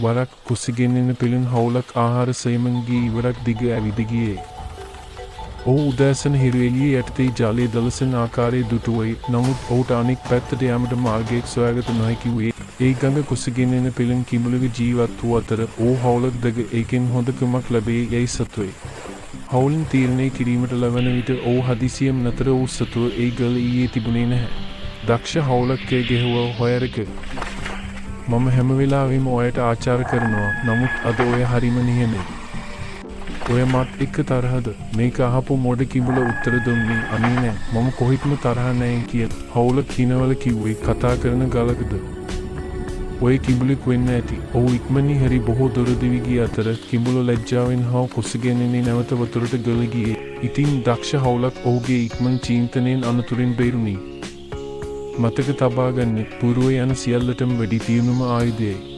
වරක් කුසගෙන් එන පෙළුන් හවුලක් ආහාර සොයමින් ගිය ඉවුරක් දිග ඇවිද ගියේ. ඔහු උදෑසන හිරු එළිය යටතේ ජලය දලසන ආකාරය දුටුවේ. නමුත් ඔහුට අනෙක් පැත්තට යාමට මාර්ගයක් සොයාගත නොහැකි වූයේ. ඒ ගඟ කුසගින් එන පෙළුන් කිඹුලෙකු ජීවත් වූ අතර ඔහු හවුලක් දැක ඒකෙන් හොඳ කුමක් ලැබේ යැයි සිතුවේ. හවුලින් තීරණය කිරීමට ලබන විට ඔහු හදිසියෙම නතර වූ සතුව ඒ ගල ඊයේ තිබුණේ නැහැ. දක්ෂ හවුලක් කෑ ගැහුවා, "හොයරක, මම හැම වෙලාවෙම ඔයාට ආචාර කරනවා. නමුත් අද ඔය හරිම නිහඬයි. ඔය මත් එක්ක තරහද?" මේක අහපු මොඩ කිඹුල උත්තර දුන්නේ, "අනේ නෑ, මම කොහෙත්ම තරහ නෑ" කියලා. හවුලක් හිනවල කිව්වේ, "කතා කරන ගලකද? ඔය කිඹුලෙක් වෙන්න ඇති." ඔහු ඉක්මනින් හැරි බොහෝ දුර දිවි ගිය අතර කිඹුල ලැජ්ජාවෙන් හා කුසගින්නෙන් නැවත වතුරට ගල ගියේ. ඉතින් දක්ෂ හවුලක් ඔහුගේ ඉක්මන් චින්තනයෙන් අනතුරින් බේරුණි. මතක තබා ගන්න, පුරුව යන සියල්ලටම වැඩි තියුණුම ආයුධයයි.